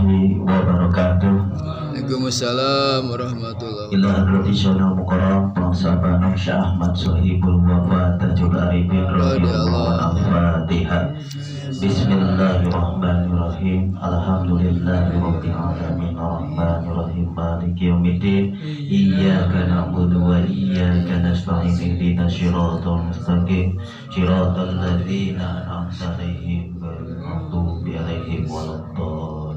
Warahmatullahi wabarakatuh. Waalaikumsalam warahmatullahi. Ila hadrati Syekhul Mukarram Bangsa Banong Syekh Ahmad Sohibul Wafa Tajul Arifin radhiyallahu anhu. Al-Fatihah. Bismillahirrahmanirrahim. Alhamdulillahirabbil alamin arrahmanirrahim maliki yaumiddin. Iyyaka na'budu wa iyyaka nasta'in ihdinas siratal mustaqim siratal ladzina an'amta 'alaihim ghairil maghdubi 'alaihim waladdallin.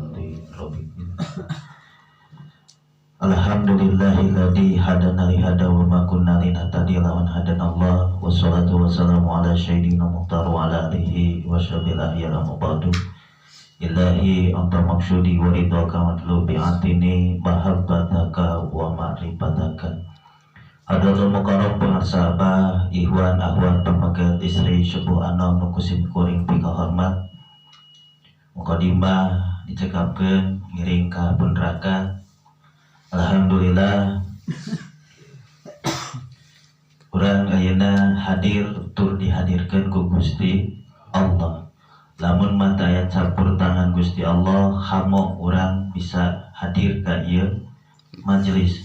Alhamdulillahilladzi hadana li hada wa ma kunna linahtadiya laula an hadanallah. Wassalatu wassalamu ala sayyidina Mukhtar wa ala alihi wa sahbihi ahyar ba'du. Ilahi anta maqsudi wa ridhaka matlubi atini mahabbataka wa ma'rifataka. Hadratul Mukarram pangarsa abah, ikhwan, akhwat, pamegat, istri, sepuh anom nu kusim kuring pika hormat. Mukadimah dicekapkeun ngiring ka punraka. Alhamdulillah urang ayeuna hadir tur dihadirkeun ku Gusti Allah. Lamun mah aya campur tangan Gusti Allah, hamo urang bisa hadir ka ieu majelis.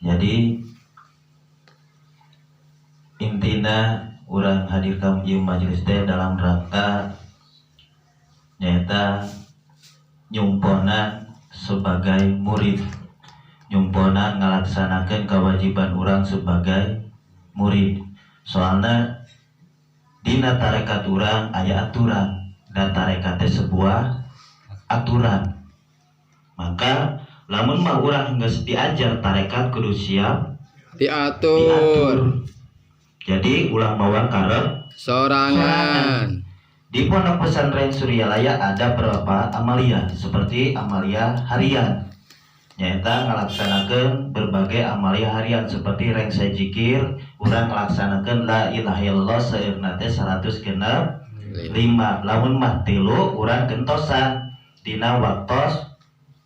Jadi intina urang hadir ka ieu majelis teh dalam rangka nyaeta nyumponan sebagai murid, nyumponan ngalaksanakeun kewajiban urang sebagai murid. Soalna dina tarekat urang aya aturan dan tarekat teh sebuah aturan. Maka lamun mah urang geus diajar tarekat kudu siap diatur. Diatur. Jadi ulah mawa karep sorangan. Di Pondok Pesantren Suryalaya ada beberapa amalia seperti amalia harian, nyaeta ngalaksanakeun berbagai amalia harian seperti rengse jikir urang ngalaksanakeun la ilaha illallah seueurna teh 165. Lamun mah tilu urang gentosan dina waktos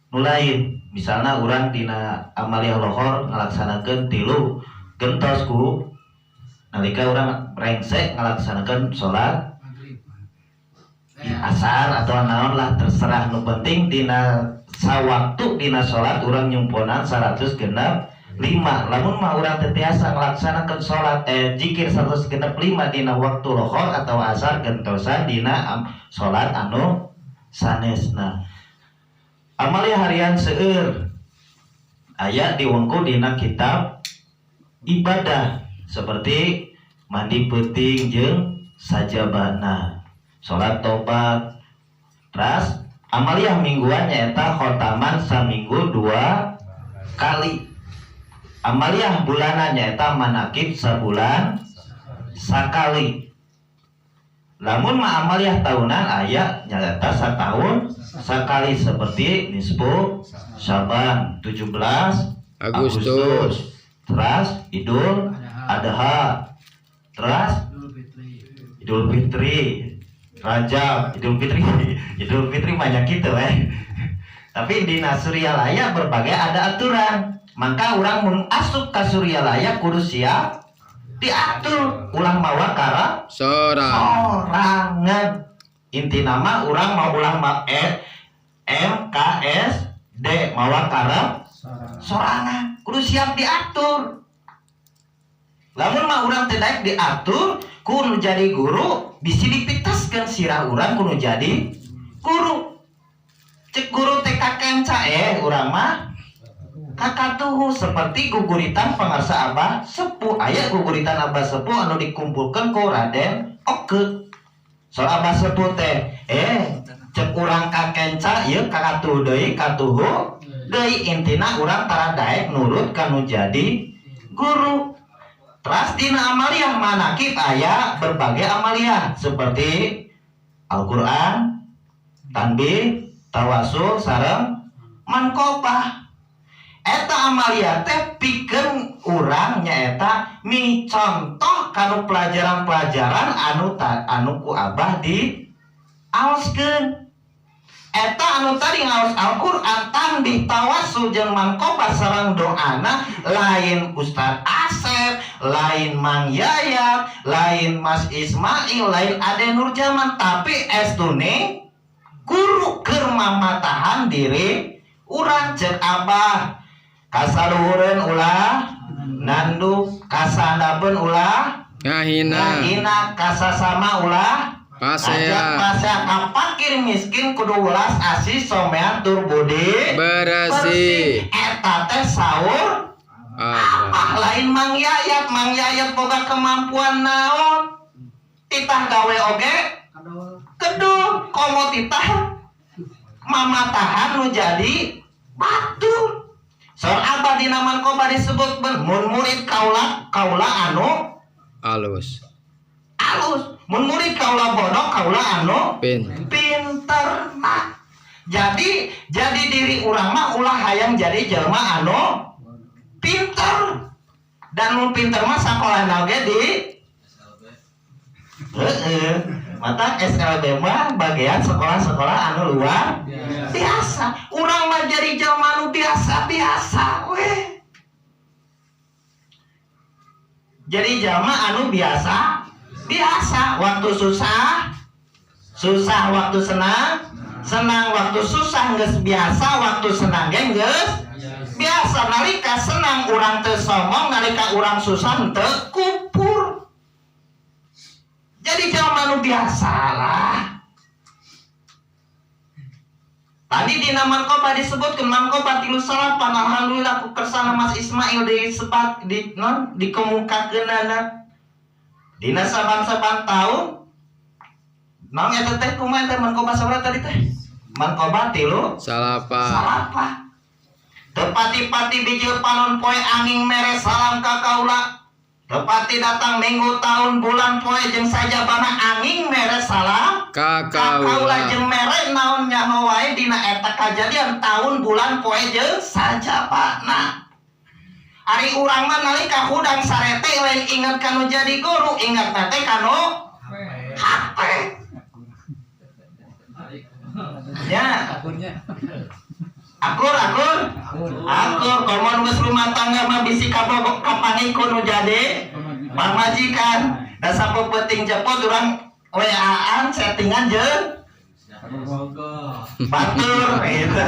nu lain. Misalna urang dina amalia lohor ngalaksanakeun tilu, gentos ku nalika urang rengse ngalaksanakeun salat asar atau naon lah, terserah. Nu penting dina sawaktu dina salat urang nyumponan 165. Lamun mah urang teu tiasa ngalaksanakeun salat jikir 165 dina waktu lohor atau asar, gentosan dina salat anu sanesna. Amalia harian seueur aya diwengku dina kitab ibadah seperti mandi peuting jeung sajabana, salat tobat. Terus amaliah mingguan nyaeta khotaman saminggu dua kali. Amaliah bulanan nyaeta manakib sabulan sakali. Lamun mah amaliah tahunan aya nyaeta satahun sakali seperti nisfu Syaban 17 Agustus, terus Idul Adha, terus Idul Fitri, Rajab, Idul Fitri. Idul Fitri banyak gitu. Tapi di Suryalaya berbagai ada aturan. Maka urang mun asup ka Suryalaya kudu siap diatur, ulah mawa karep sorang sorangan. Inti nama urang mau ulah ma E M K S D mawa karep sorangan, kudu siap diatur. Lamun mah urang teu daek diatur kudu jadi guru, bisi dipitaskeun sirah urang kudu jadi guru. Cek guru TK kenca urang mah kakatuhu seperti guguritan pangarsa Abah Sepuh. Aya guguritan Abah Sepuh anu dikumpulkan ku Raden Oke. Soal Abah Sepuh teh cek urang kakenca ieu kakatuhu deui, katuhu deui. Intina urang tara daek nurut kanu jadi guru. Terus dina amaliah manakib aya berbagai amaliah seperti Al-Quran, tanbih, tawasul, sareng manqobah. Eta amalia teh pikeun urang nyaeta micontoh kanu pelajaran-pelajaran anu ta, anu ku Abah di aoskeun. Eta anu tadi ngaos Al-Quran, tanbih, tawasul jeung manqobah sareng doana lain Ustad Asep, lain Mang Yayat, lain Mas Ismail, lain Ade Nurjaman, tapi estune guru keur. urusan diri urang. Cek Abah, kasaluhureun ulah nanduk, kasandapeun ulah ngahina, ngahina, kasasama ulah pasea, pasea, ka fakir miskin kudu welas asih, somean tur budi bersih. Eta teh saur Abah. Ah, lain Mang Yayat. Mang Yayat boga kemampuan naon? Titah gawe oge kedul, komo titah mamatahan nu jadi batur. Saur Abah, dina manqobah disebut, mun murid kaula, kaula anu alus, alus, mun murid kaula bodoh, kaula anu pin pinter. Mah jadi diri urang mah ulah hayang jadi jelma anu pinter, dan mun pinter mah sakola oge di heeh. Mata SLB mah bagian sekolah-sekolah anu luar biasa. Urang mah jadi jelma anu biasa-biasa weh, jadi jelma anu biasa biasa. Waktu susah susah, waktu senang senang, waktu susah geus biasa, waktu senang ge geus biasa. Nalika senang urang teu sombong, nalika urang susah teu kupur. Jadi jelma nu biasa lah. Tadi di manqobah disebutkan, manqobah 39. Alhamdulillah ku kersana Mas Ismail disebat di non dikemukakeunana dina saban-saban tahun naon eta teh, kumaha teh, manqobah sabaraha tadi teh? Manqobah tilu salapan. Salapa. Teu pati-pati bijil panon poe angin mere salam ka kaula. Teu pati datang minggu, tahun, bulan, poe jeung sajabana angin mere salam ka ka kaula kaula jeung mere naon nyaho wae dina eta kajadian tahun, bulan, poe jeung sajabana. Ari urang mah nalika hudang sarete lain inget kanu jadi guru, inget teh kanu HP ya. Akur, akur, akur. Komo geus rumah tangga mah bisi kabogoh kapanggih ku nu jadi pamajikan, da sapeuting jepot urang WA-an, chattingan jeung batur gitu.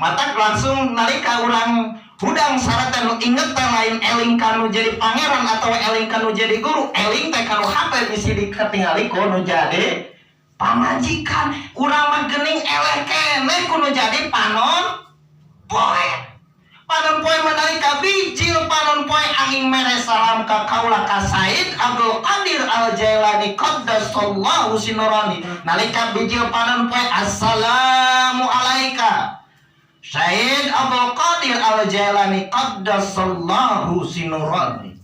Matak langsung nalika urang hudang sare teh nu inget teh lain eling kanu jadi pangeran atau eling kanu jadi guru, eling teh kanu HP, bisi diketingali ku nu jadi pamajikan. Urang mah geuning eleh keneh ku nu jadi panon poe. Panon poe mah nalika bijil panon poe angin mere salam ka kaula ka Said Abdul Qadir Al Jailani qaddasallahu sinurani. Nalika bijil panon poe, "Assalamu alaika Said Abdul Qadir Al Jailani qaddasallahu sinurani."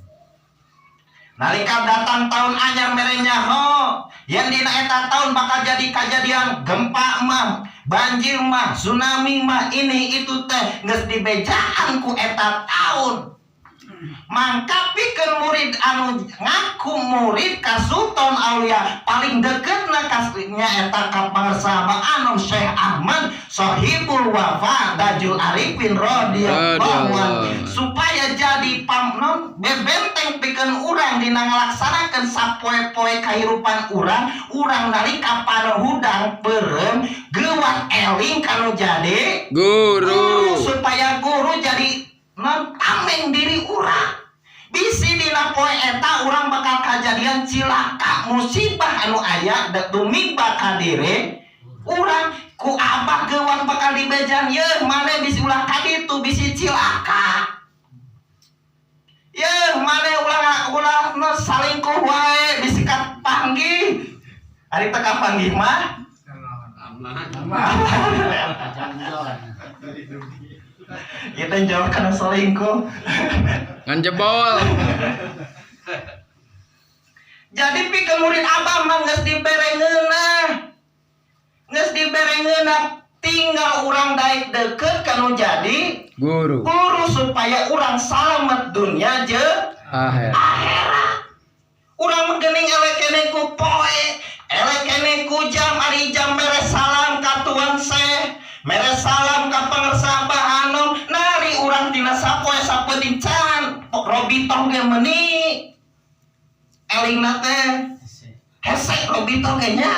Nalika datang tahun anyar mere nyaho yang dina eta tahun bakal jadi kejadian gempa mah, banjir mah, tsunami mah, ini itu teh geus dibejaan ku eta tahun. Mangka pikeun murid anu ngaku murid ka Sultan Aulia, paling deketna kasnya eta ka pangersa Anom Syekh Ahmad Sohibul Wafa Tajul Arifin radhiyallahu anhu, supaya jadi pamnon bebenteng pikeun urang dina ngalaksanakeun sapoe-poe kahirupan urang. Urang nalika panon hudang peureum geuwat eling kanu jadi guru, supaya guru jadi non tameng diri urang, bisi dina poe eta urang bakal kajadian cilaka, musibah anu aya tumiba ka diri urang. Ku Abah geuwat bakal dibejan, "Yeuh maneh, bisi ulah ka ditu, bisi cilaka. Yeuh maneh, ulah ulah nu salingkuh wae, bisi kapanggih." Ari teu kapanggih mah Aman. Kita jauh karena selingkuh. Ngan jebol. Jadi pikeun murid Abah mah geus dibere ngeunah, geus dibere ngeunah, tinggal urang daek deket kanu jadi guru, guru supaya urang salamet dunia jeung akhirat. Akhirat. Urang mah geuning eleh keneh ku poe, eleh keneh ku jam. Ari jam mere salam ka Tuan Syekh, mere salam ka pangersa Abah Anom. Nari urang tina sapoe sapenting can robitoh ge meuni elingna teh hese robitoh ge nya.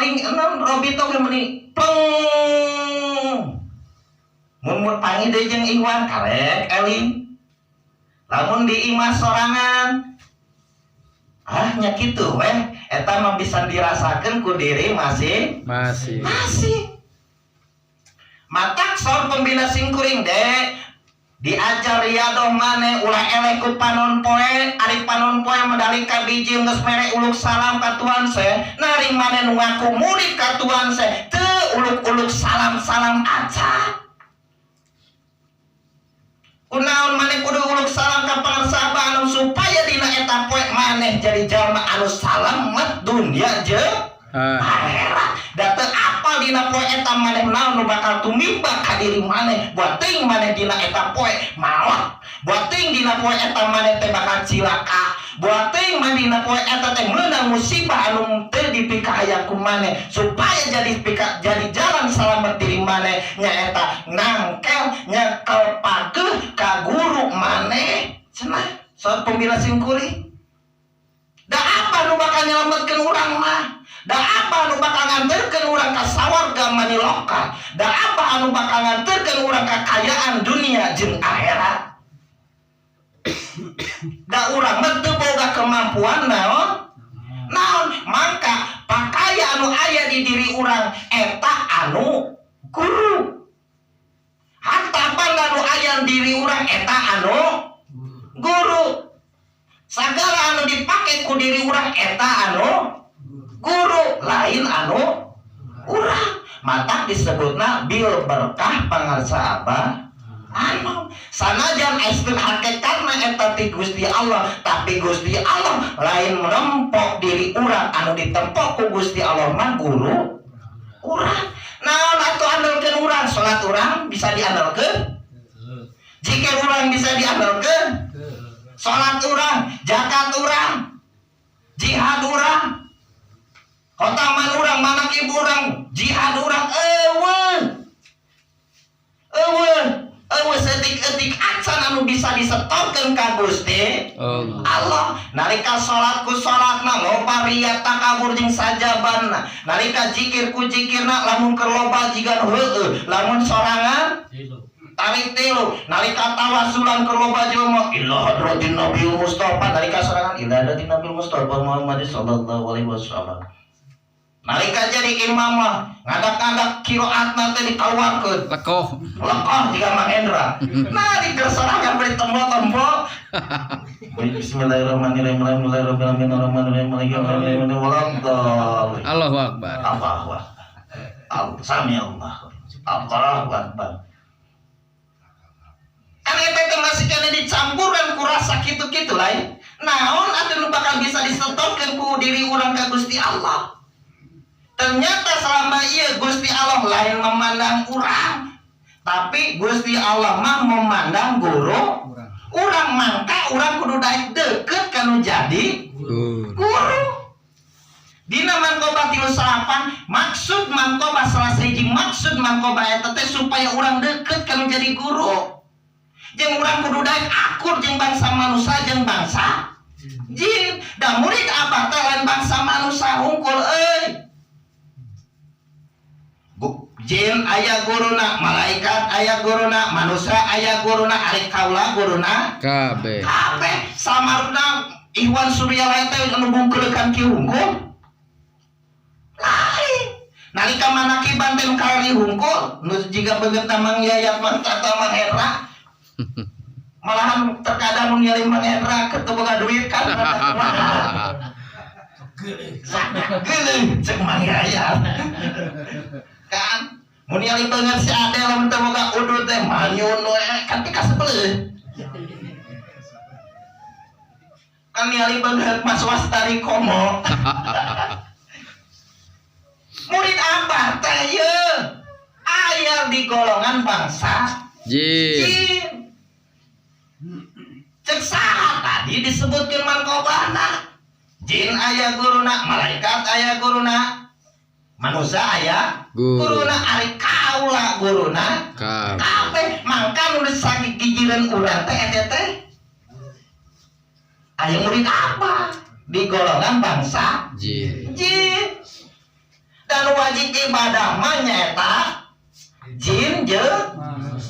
Eling enam Robito ge meuni pleng. Mun mun panggih deui jeung Iwan karek eling. Lamun di imah sorangan, ah, nya kitu weh, eta mah bisa dirasakeun ku diri masih Masih. Masih. Matak saur pembina singkuring, dek, diajar riadoh maneh ulah eleh ku panon poe. Ari panon poe medali ka biji geus mere uluk salam ka Tuan Se. Naring maneh nu ngaku murid ka Tuan Se teu uluk-uluk salam-salam acan. Kunaon maneh kudu uluk salam ka Pangersa Abah anu supaya dina eta poe maneh jadi jalma anu salamet dunia jeung Ah. akhirat. Da teu apal dina poe eta maneh naon nu bakal tumiba ka diri maneh. Buat teuing maneh dina eta poe maot, buat teuing dina poe eta maneh teh bakal cilaka, buat teuing maneh dina poe eta teh meunang musibah anu teu dipikahayang ku maneh. Supaya jadi pika, jadi jalan salamet diri maneh nyaeta nangkel nyekel pageuh ka guru maneh cenah saur pembina singkuring. Da apa nu bakal nyelametkeun urang mah? Da apa anu bakal nganterkeun urang ka sawarga maniloka? Da apa anu bakal nganterkeun urang ka kayaan dunia jeung akhirat? Da urang mah teu boga kemampuan naon? Naon? Mangka pakaya anu aya di diri urang eta anu guru. Harta banda anu aya di diri urang eta anu guru. Sagala anu dipake ku diri urang eta anu guru, lain anu urang. Matak disebutna bil berkah Pangersa Abah anu sanajan estun hakikatna eta ti Gusti Allah, tapi Gusti Allah lain merempok diri urang. Anu ditempok ku Gusti Allah mah guru urang. Naon atuh andalkeun urang? Salat urang bisa diandalkeun, zikir urang bisa diandalkeun, salat urang, zakat urang, jihad urang, khotaman urang, manakib urang, jihad urang, euweuh euweuh euweuh setik-etik acan anu bisa disetorkeun ka Gusti Allah. Allah. Nalika salat ku salatna loba riya takabur jeung sajabanna. Nalika zikir ku zikirna lamun keur loba jiga nu heueuh, lamun sorangan tarik tilu. Nalika tawasulan keur loba jelema ila hadratin Nabi Mustafa, nalika sorangan ila hadratin Nabi Mustafa Muhammad sallallahu alaihi wasallam. Nalika jadi imam mah ngadak-ngadak qiraatna teh dikaluarkeun. Lekoh. Lekoh jiga Mang Endra. Nah, di sorangan beri tembo-tembo. Bismillahirrahmanirrahim. Alhamdulillahirabbil alamin. Maliki yaumiddin. Waladhdallin. Allahu Akbar. Allahu akbar. Allah sami Allah. Allahu akbar. Kan eta teh masih kena dicampuran ku rasa kitu-kitu lain. Naon atuh nu bakal bisa disetorkeun ku diri urang ka Gusti Allah? Ternyata selama ieu Gusti Allah lain memandang urang, tapi Gusti Allah mah memandang guru urang. Mangka urang kudu daek deket kanu jadi Guru. Guru. Dina manqobah 38, maksud manqobah, salah sahiji maksud manqobah eta teh supaya urang deket kanu jadi guru. Jeung urang kudu daek akur jeung bangsa manusia jeung bangsa jin. Da murid abah teh lain bangsa manusia hungkul euy. Jin aya guruna, malaikat aya guruna, manusia aya guruna, ari kaula guruna Kabeh. Kabeh. Samarna Iwan Surya teh anu bungkeulekan kieu hungkul. Lain. Nalika manakiban teh nu kalari hungkul, nu jiga beungeutna Mang Yayat, Mang Tata, Mang Hendra. Malahan terkadang nu nyali Mang Hendra keur teu boga duit kan. Geuleuh cek Mang Yayat. Kan mun nyali beungeut si Ade lamun teu boga udud teh manyun we kan pikasebeleun. Kan nyali beungeut Mas Wastari komo. Murid abah teh ye aya di golongan bangsa Jin. jin. Cek saha tadi disebutkeun manqobahna? Jin aya guruna, malaikat aya guruna, manusia aya Guru. guruna, ari kaula guruna Kabeh. Kabeh. Mangka nu sagigireun urang teh eta teh aya murid apa di golongan bangsa Jin. jin. Da Dan wajib ibadah mah nyaeta jin jeung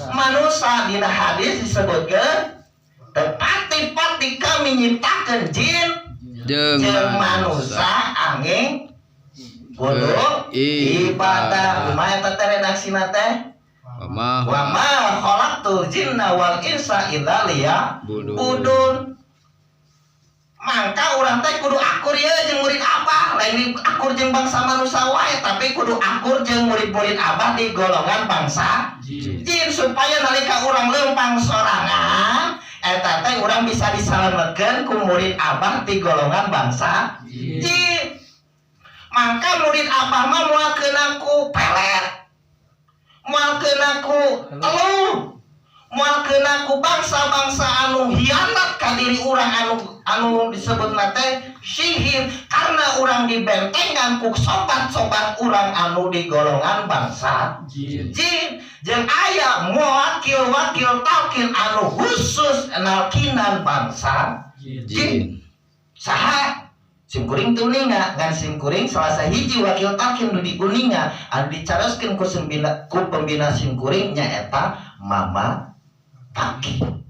manusia. Dina hadis disebutkeun, teu pati-pati kami nyiptakeun jin jeung jeung manusia angin kudu ibadah. Kumaha eta teh redaksina teh? Wa Wa ma khalaqtul jinna wal insa illa Budun. Liya'budun. Mangka urang teh kudu akur ye jeung murid Abah, lain akur jeung bangsa manusia wae, tapi kudu akur jeung murid-murid Abah di golongan bangsa jin, supaya nalika urang lempang sorangan eta teh urang bisa disalametkeun ku murid Abah di golongan bangsa jin. Mangka murid Abah mah moal kena ku pelet, moal kena ku teluh, moal kena ku bangsa-bangsa anu hianat ka diri urang, anu anu disebut teh sihir, karena urang dibentengan ku sobat-sobat urang anu di golongan bangsa jin, jeung aya wakil-wakil talkin anu khusus nalkinan bangsa jin. Saha? Simkuring teu uninga, ngan simkuring salah sahiji wakil talkin nu diuninga anu dicaroskeun ku sembina, ku pembina simkuring, nyaeta Mama Talkin.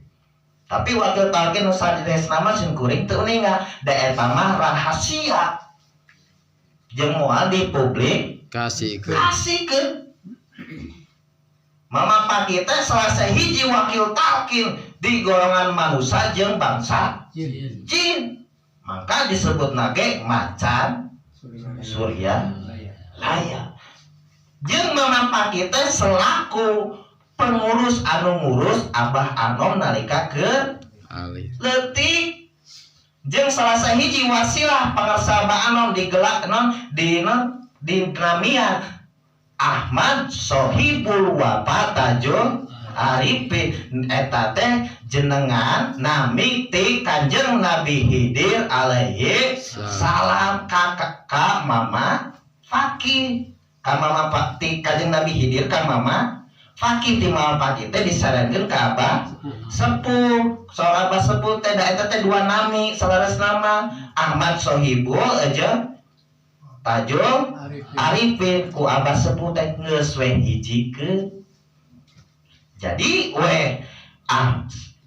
Tapi wakil talkin nu sanes nama simkuring teu uninga, da eta mah rahasia jeung moal di publik kasih ke kasih ke. Mama Paki teh salah sahiji wakil talkin di golongan manusia jeung bangsa jin, maka disebut nage macan surya laya. Jeung Mama Paki teh selaku pengurus anu ngurus Abah Anom nalika ke alih leutik, jeung salah sahiji wasilah pangersa Abah Anom digelak non di non di namian Ahmad Sohibul Wafa Tajul Arifin. Eta teh jenengan nami ti Kanjeng Nabi Khidir alaihi salam ka Mama Fakih, ka Mama ti Kanjeng Nabi Khidir ka Mama Fakih. Ti Mama Fakih teh disarankeun ka Abah Sepuh. Soal Abah Sepuh teh, da eta teh dua nami salaras nama Ahmad Sohibul aja Tajul Arifin, ku Abah Sepuh teh geus we hijikeun, jadi we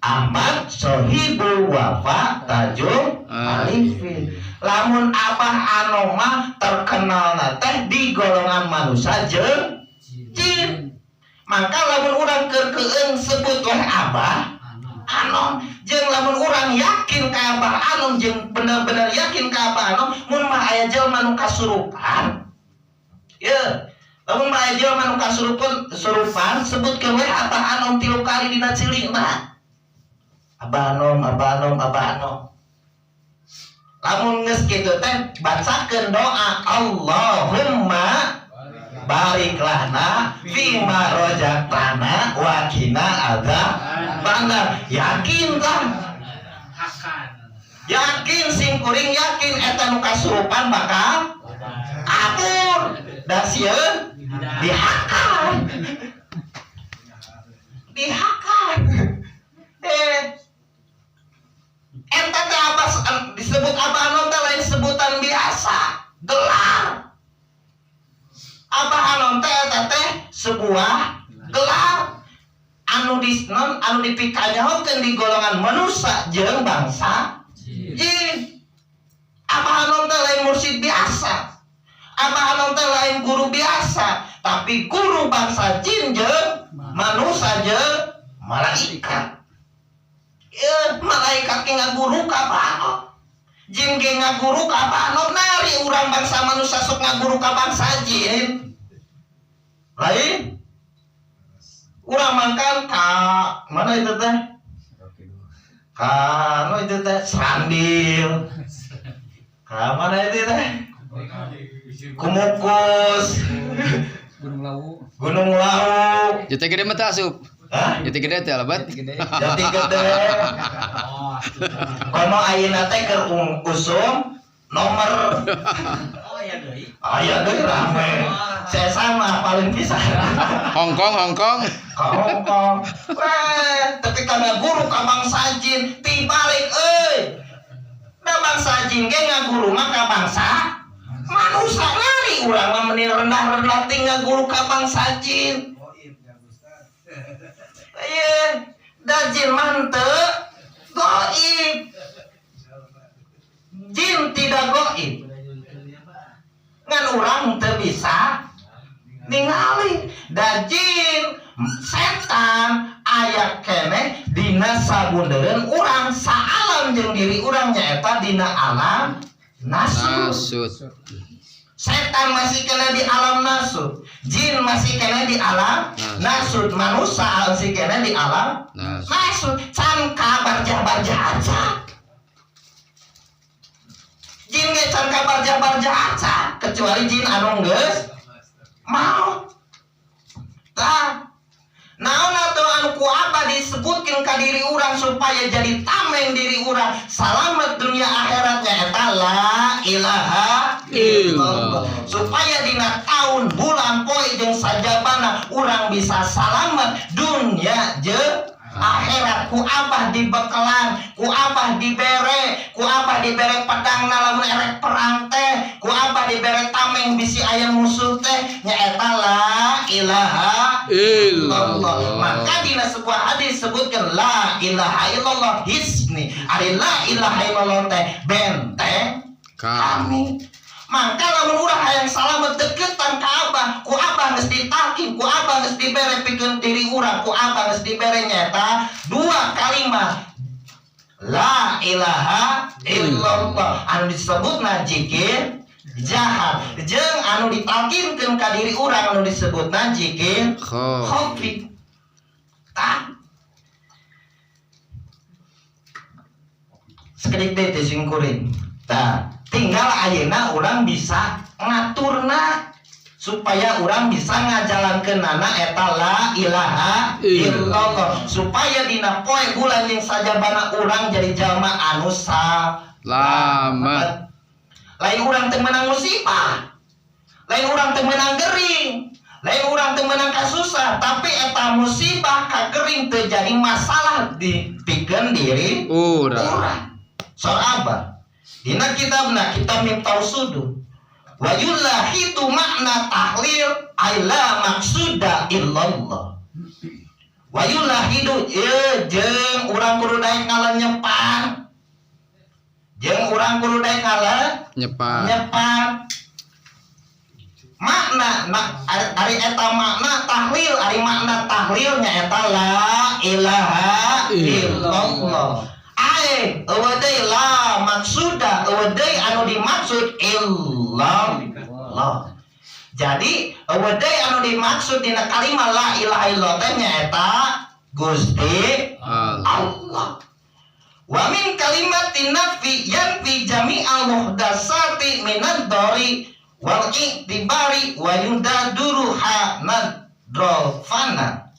Ahmad Sohibul Wafa Tajul Arifin. Lamun Abah Anom mah terkenal teh di golongan manusia jeung jin. Maka lamun urang keur keung sebut weh Abah Anom, jeung lamun urang yakin ka Abah Anom, jeung bener-bener yakin ka Abah Anom, mun mah aya jelema nu kasurupan ye, lamun mah aya jelema nu kasurupan surupan, sebutkeun we Abah Anom 3 kali dina ceulina, Abah Anom, Abah Anom, Abah Anom. Lamun geus kitu teh bacakeun doa, Allahumma barik lana fima rozaqtana wa qina adzabannar. Yakin kan? Yakin, simkuring yakin eta nu kasurupan bakal kabur da sieun dihakan, dihakan. Eta teh apa disebut Abah Anom teh lain sebutan biasa, gelar. Abah Anom teh eta teh sebuah gelar anu di non anu dipikanyahokeun di golongan manusia jeung bangsa jin. Abah Anom teh lain mursyid biasa, Abah Anom teh lain guru biasa, tapi guru bangsa jin jeung manusia jeung malaikat. Ya, malaikat ge ngaguru ka Abah Anom, jin ge ngaguru ka Abah Anom. Nari urang bangsa manusia sok ngaguru ka bangsa jin lain. Urang mangkan ka mana itu teh, ka nu itu teh Serandil, ka mana itu teh, Kumukus. Gunung Lawu. Gunung Lawu. Jati Gede mah teu asup. Hah? Jati Gede teh lebat. Gede. Jati Gede. Kono ayeuna teh keur usum nomor. Oh ya deui. Aya deui, rame. Saya sama paling bisa. Hong Kong, Hong Kong. Ka Hong Kong. Weh, tapi karena guru ka bangsa jin tibalik euy. Da bangsa jin ge ngaguru mah ka bangsa manusia, nari. Ari urang mah meni rendah-rendah tinggal guru ka bangsa jin. Ieu da jin mah henteu goib. Jin tidak goib. Ngan urang teu bisa ningali. Da jin setan aya keneh dina sabundereun urang saalam jeung diri urang nyaeta dina alam nasut. Nasut. Setan masih kena di alam nasut, jin masih kena di alam nasut, manusia masih kena di alam Nasut. Nasut. Can kabarjah-barjah aja. Jin ge can kabarjah-barjah aja, kecuali jin anu geus maot. Tah, naon atuh anu ku apa disebutkeun ka diri urang supaya jadi tameng diri urang salamet dunia akhiratnya eta la ilaha illallah. Supaya dina tahun bulan poe jeung sajabana urang bisa salamet dunia jeung akhirat. Ku abah dibekelan, ku abah dibere, ku abah dibere pedang lamun erek perang teh, ku abah dibere tameng bisi aya musuh teh nyaeta la ilaha illallah. Maka dina sebuah hadis sebutkan la ilaha illallah hisni. Ari la ilaha illallah teh benteng kami. Maka lamun urang hayang salamet deketan ka abah, ku abah geus ditalkin, ku abah geus dibere pikeun diri urang, ku abah geus dibere nyaeta dua kalimat la ilaha illallah anu disebutna zikir jahar jeung anu ditalkinkeun ka diri urang anu disebutna zikir khafi. Tah, sekedik teh teh sing kuring. Tah, tinggal ayeuna urang bisa ngaturna supaya urang bisa ngajalankeunana eta la ilaha illallah, supaya dina poe bulan jeung sajabana urang jadi jalma anu Slamet. Lain urang teu meunang musibah, lain urang teu meunang gering, lain urang teu meunang kasusah, tapi eta musibah kagering teu jadi masalah di pikeun diri urang. Urang. Soal abah dina kitabna kitab Miftahus Sudur wa yulahidu makna tahlil ay la maksuda illallah. Wa yulahidu jeung urang kudu daek ngalenyepan, jeung urang kudu daek Nyepan. Nyepan makna na, ari eta makna tahlil, ari makna tahlil nyaeta la ilaha illallah. Ae eueuh deui la maksuda, eueuh deui anu dimaksud illallah. Jadi eueuh deui anu dimaksud dina kalimat la ilaha illallah teh nyaeta Gusti Allah. Allah. Wa min kalimatin nafi yanfi jami'al muhdasati minad dari wal i'tibari wa yudaduruha nadrofana.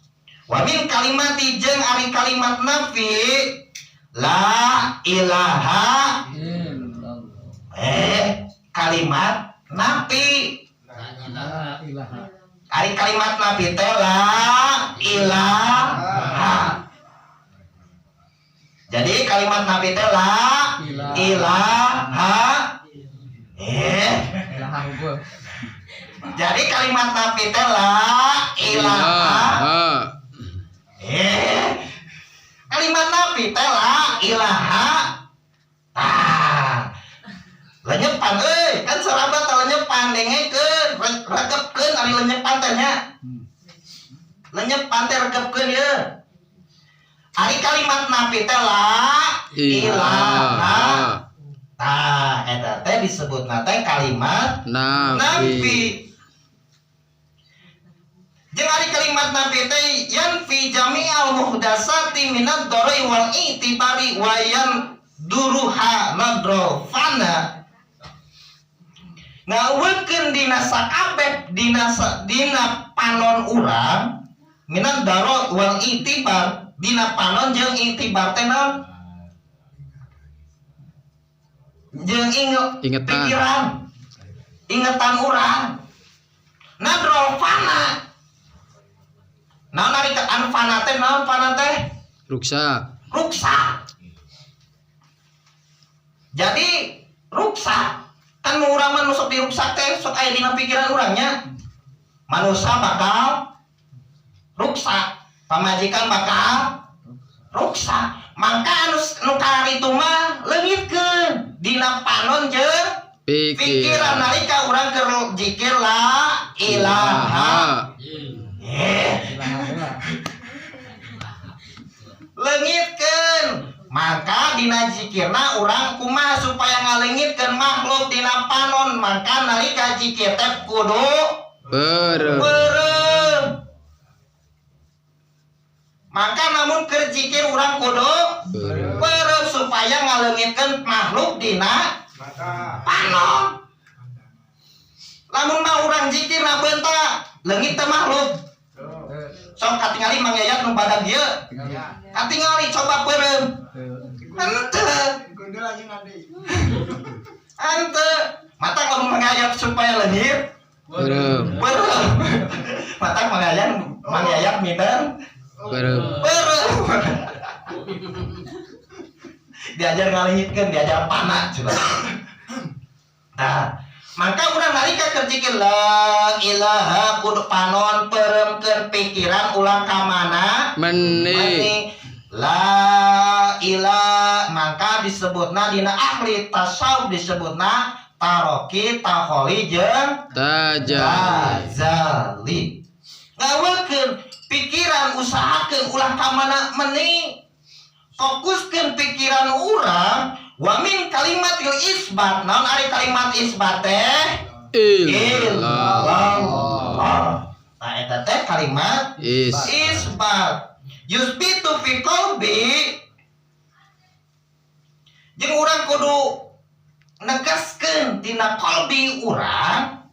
Wa min kalimati jeung ari kalimat nafi la ilaha illallah. Kalimat nafi. La ilaha. Ari kalimat nafi teh la ilaha. Jadi kalimat nafi teh la ilaha. Ilaha gua. Jadi kalimat nafi teh la ilaha. Kalimat nafi teh la ilaha. Ah. Lenyepan euy, kan serabat teh lenyepan dengekeun, rekepkeun ari lenyepan teh nya. Lenyepan teh rekepkeun ye. Ari kalimat nafi teh la ilaha. Tah, eta teh disebutna teh kalimat Nafi. Jeung ari kalimat nafi teh yanfi jami'al muhdasati minad darai wal i'tibari wa yanduruha nadrofana. Ngaweukeun dina sakabeh dina panon urang minad darot wal i'tibar, dina panon jeung i'tibar teh naon? Jeung Ingetan. Pikiran, ingetan urang. Nadrofana. Naon ari anu fana teh, naon fana teh? Ruksak. Ruksak. Jadi ruksak. Kan urang mah nu sok diruksak teh sok aya dina pikiran urangnya. Manusia bakal ruksak, pamajikan bakal ruksak. Mangka anu nu itu mah leungitkeun dina panon jeung pikiran Pikiran. Nalika urang keur zikir la ilaha eh Ilaha. Leungitkeun. Maka dina zikirna urang kumaha supaya ngaleungitkeun makhluk dina panon? Maka nalika zikir teh kudu Beureum. Beureum. Maka namun keur zikir urang kudu Beureum. Beureum supaya ngaleungitkeun makhluk dina panon. Lamun mah urang zikir na beunta, leungit teh makhluk? Sok katingali Mang Yayat nu badag ieu. Katingali coba beureum. Henteu. Henteu. Mata lamun Mang Yayat supaya leungit Beureum. Beureum. Mata Mang Yayat, Mang Yayat minder Beureum. Beureum. Diajar ngaleungitkeun, diajar pana cenah. Nah, maka urang nalika keur zikir la ilaha kudu panon peureumkeun pikiran, ulah ka mana Meni. meni. La ilaha, mangka disebutna dina ahli tasawuf disebutna taroki, taholi jeung Tajali. tazali. Ngaweukeun pikiran, usahakeun ulah ka mana meni, fokuskeun pikiran urang. Wa min kalimatil isbat, naon ari kalimat isbat teh? Illallah. Illallah. Nah, eta teh kalimat Is. Isbat yusbitu fi qalbi, jeung urang kudu negaskeun dina qalbi urang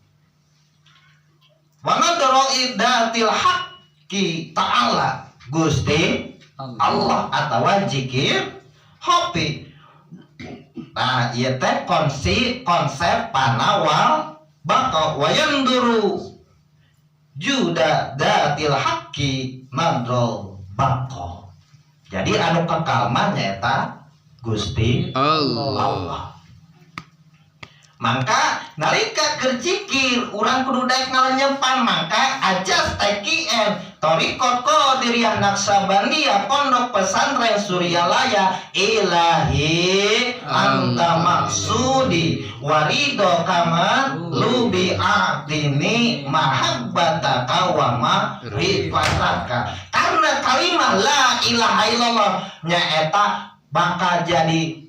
wa nadra idatil haqqi ta'ala, Gusti Allah atawa zikir hobi. Nah, ieu teh konsep konsep panawal baka wa yanduru juda datil haqqi nadrol bako. Jadi anu kekal mah nyaeta Gusti Allah. Allah. Mangka nalika keur zikir urang kudu daek ngalenyepan. Mangka ajas TQN Thoriqot Qadiriyah Naqsyabandiyah Pondok Pesantren Suryalaya, ilahi anta maksudi warido kama lubi a'tini mahabbataka wa ma'rifataka. Karena kalimat la ilaha illallah nyaeta bakal jadi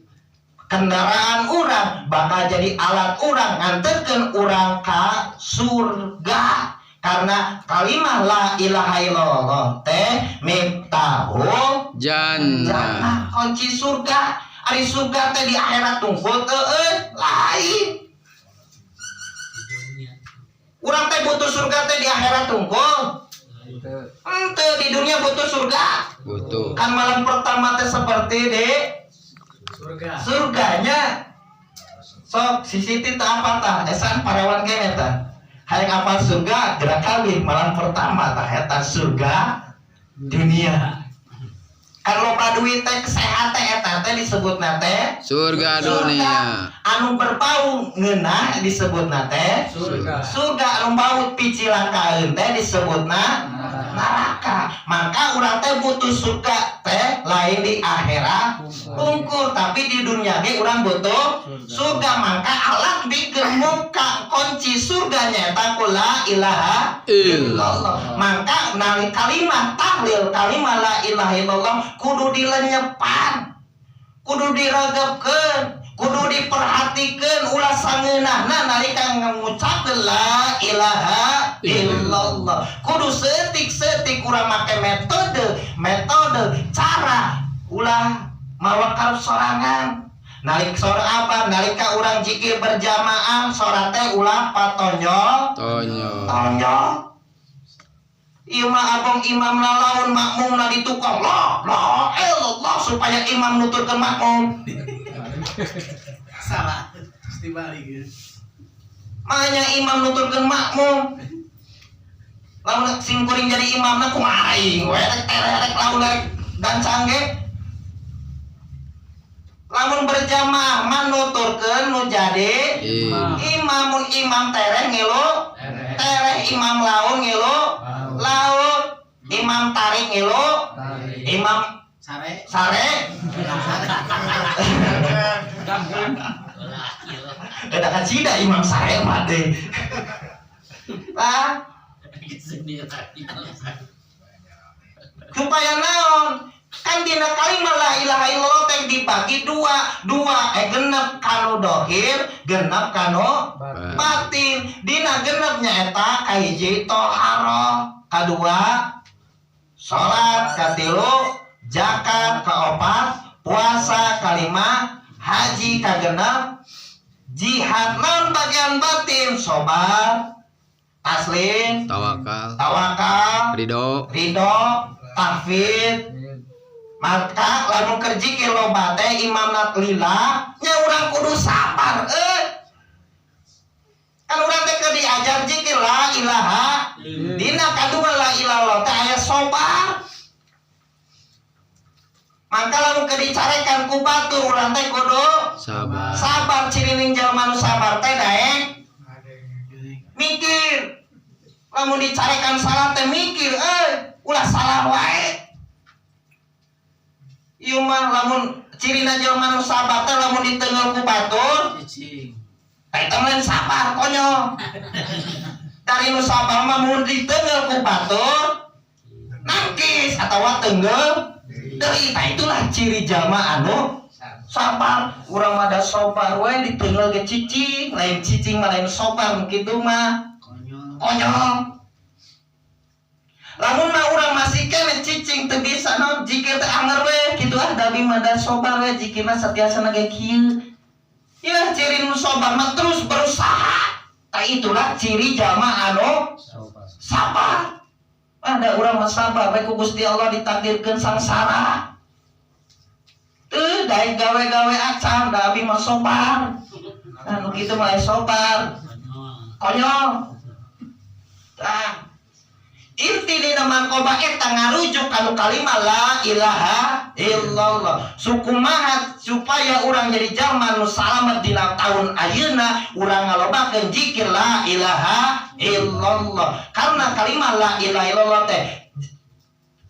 kendaraan urang, bakal jadi alat urang nganterkeun urang ka surga, karena kalimat la ilaha illallah teh miftahul Jannah. Jannah, kunci surga. Ari surga teh di akhirat tungkul teu euy? Lain. Urang teh butuh surga teh di akhirat tungkul? Henteu. Di dunia butuh surga? Butuh. Kan malam pertama teh seperti di Surga. Surganya. Sok si Siti teu apa tah, esan parawan kene tah, hayang apal surga gerak kawin malam pertama tah, eta surga dunia. Kan loba duit teh, sehat teh, eta teh disebutna teh Surga dunia. Anu berbau ngeunah disebutna teh Surga. Surga, anu bau picilakaeun teh disebutna neraka. Maka urang teh butuh surga teh lain di akhirat pungkur, tapi di dunia ge urang butuh surga. Maka alat bikin muka kunci surga nyaeta ku la ilaha illallah. Maka nali kalimat tahlil, kalimat la ilaha illallah kudu dilenyepan, kudu diregepkeun, kudu diperhatikeun, ulah sangeunahna nalika ngucapkeun la ilaha illallah. Kudu setik-setik urang make metode metode cara, ulah mawa karep sorangan. Nalik sora apa, nalika urang zikir berjamaah, sora teh ulah patonyol Tonyo. Tonyol. Ieu mah abong imam lalaun, makmum na ditukang la la illallah supaya imam nuturkeun makmum. Salah. Mesti balik ya. Makanya imam nuturkeun makmum. Lamun sim kuring jadi imamna kumaha aing we rek tererek, lamun rek gancang ge. Lamun berjamaah mah nuturkeun nu jadi imam. Mun imam tereh, ngilu tereh. Imam laun, ngilu laun. Imam tarik, ngilu. Imam Sare. Sare. Gangguan. Eta kan sida imam sare mah teh. Lah, supaya naon? Kan dina kalimat la ilaha illallah teh dibagi dua, dua eh genep kanu dohir, genep kanu batin. Dina genepnya eta kahiji toharoh, kadua salat, katilu zakat, kaopat puasa, kalima haji, kagenep jihad. Non bagian batin sobar, taslim, Tawakal. Tawakal, Ridho. Ridho, tahfid. Maka lamun keur jikir loba teh imam lila nya urang kudu sabar eh. Kan urang teh keur diajar jikir la ilaha, dina kadua la ilaha illallah teh aya sobar. Maka lamun keur dicarekan ku batur, urang teh kudu Sabar. Sabar. Cirining jalma nu sabar teh daek mikir. Lamun dicarekan salah teh mikir, eh, ulah salah wae. Ieu mah lamun cirina jelema nu sabar teh lamun diteunggeul ku batur Cicing. Eta mah lain sabar, konyol. Dari nu sabar mah mun diteunggeul ku batur nangkis atawa teunggeul deui. Tah, itulah ciri jalma anu sabar. Urang mah da sabar we, diteunggeul ge cicing. Lain cicing mah, lain sobar nu kitu mah. Konyol. Konyol. Lamun mah urang masih keneh cicing, teu bisa naon, jikir teh anger we kitu, ah, da abi mah da sobar we, jikirna satiasana ge kieu. Ya, ciri nu sobar mah terus berusaha. Tah, itulah ciri jalma anu sabar. Ada urang mah sabar we, ku Gusti Allah ditakdirkeun sangsara. Teu daek gawe-gawe acan, da abi mah sobar. Nah, nu kitu mah sobar. Konyol. Tah, inti dina manqobah eta ngarujuk kanu kalimat la ilaha illallah. Sukumaha supaya urang jadi jalma nu salamet dina tahun ayeuna? Urang ngalobakeun zikir la ilaha illallah, karena kalimat la ilaha illallah teh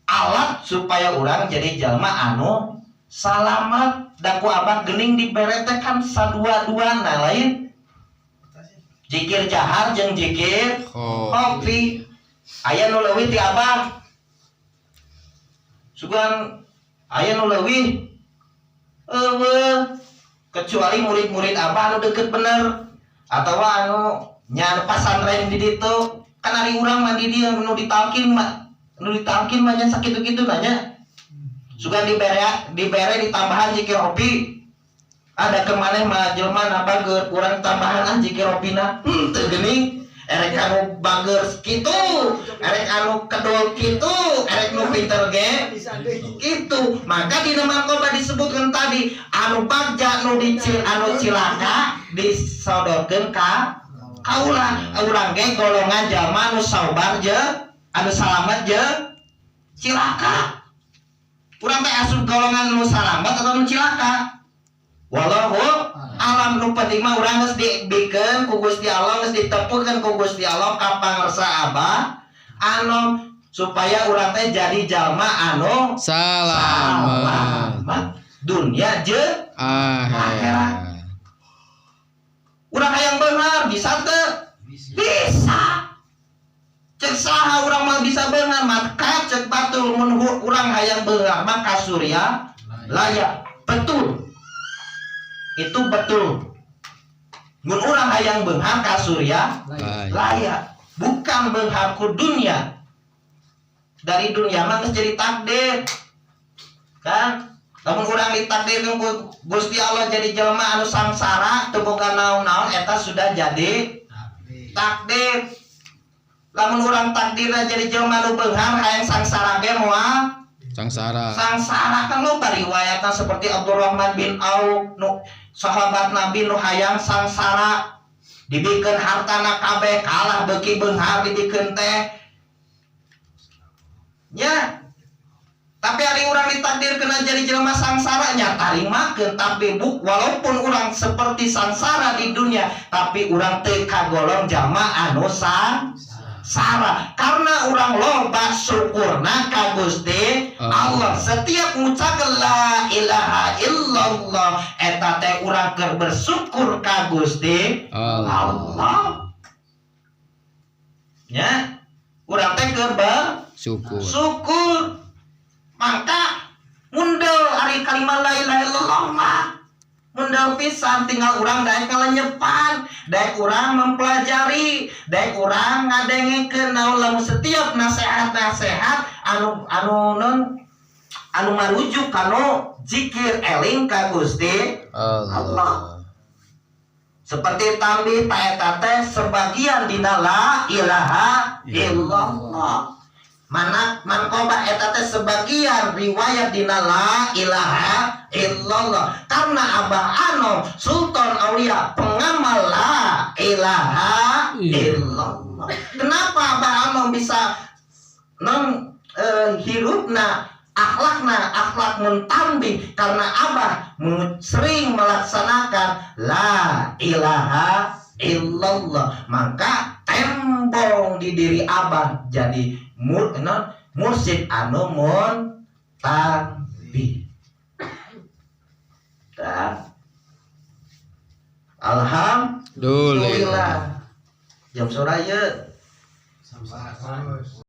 alat supaya urang jadi jalma anu salamat. Da ku abah geuning dibere teh kan sadua-duana, lain zikir jahar jeung zikir khofi. Aya nu leuwih ti abah? Sugan aya nu leuwih? Euweuh, kecuali murid-murid abah anu deket bener atau anu nya pasantren di ditu. Kan ari urang mah di dieu nu ditalkin mah, nu ditalkin mah nya sakitu-kitu nanya. Sugan dibere dibere ditambahan zikir khofi, ada kemana mah jelema na bager, kurang tambahan ah zikir khofina. Teu geuning. Erek anu bager kitu, erek anu kedul kitu, erek nu pinter ge gitu. Maka di nama manqobah disebutkan tadi anu bagja, nu dicil, anu cilaka disodorkeun ka kaula. Urang ge golongan jalma anu sabar jeung anu salamet jeung cilaka. Urang teh asup golongan nu salamet atau nu cilaka, wallahu alam. Nu penting mah urang geus dibikeun ku Gusti Allah, geus ditepukeun ku Gusti Allah ka pangersa abah anu supaya urang teh jadi jalma anu Salamet. Salamet dunia jeung Akhirat. Urang hayang beunghar bisa teu? Bisa. Cek saha urang mah bisa beunghar? Maka cek batur, mun urang hayang beunghar mah ka surya laya. Betul itu, betul. Mun urang hayang beunghar ka surya Laya. Laya, bukan beunghar ku dunia. Dari dunia mah geus jadi takdir kan. Lamun urang ditakdirkeun ku Gusti Allah jadi jelema anu sangsara, teu boga naon-naon, eta sudah jadi takdir. Lamun urang takdirna jadi jelema anu beunghar, hayang sangsara ge moal Sangsara. Sangsara. Kan loba riwayatna seperti Abdurrahman bin Auf nu sahabat Nabi nu hayang sangsara, dibikeun hartana kabeh, kalah beuki beunghar dibikeun teh nya. Tapi ari urang ditakdirkeun jadi jelema sangsara nya tarimakeun, tapi buk walaupun urang seperti sangsara di dunia, tapi urang teu kagolong jalma anu sangsara karena urang loba syukurna ka Gusti Allah. Setiap ngucapkeun la ilaha illallah, eta teh urang keur bersyukur ka Gusti Allah. Allah. Nya, urang teh keur Syukur. Syukur. Maka mundel ari kalimat la ilaha illallah mah mundel pisan, tinggal urang daek ngalenyepan, daek urang mempelajari, daek urang ngadengekeun naon lamun setiap nasihat-nasihat anu anu non anu marujuk kanu zikir eling ka Gusti Allah. Seperti tambih ta eta teh sebagian dina la ilaha illallah, mana manqobah eta teh sebagian riwayat dina la ilaha illallah, karena Abah Anom Sultan Aulia pengamal la ilaha illallah. Kenapa Abah Anom bisa non hirupna, akhlakna akhlak muntambih? Karena Abah sering melaksanakan la ilaha illallah, maka tembong di diri Abah jadi non, mursid anu muntambih. Tah. Alhamdulillah. Alhamdulillah. Jam sore ye. Sampai.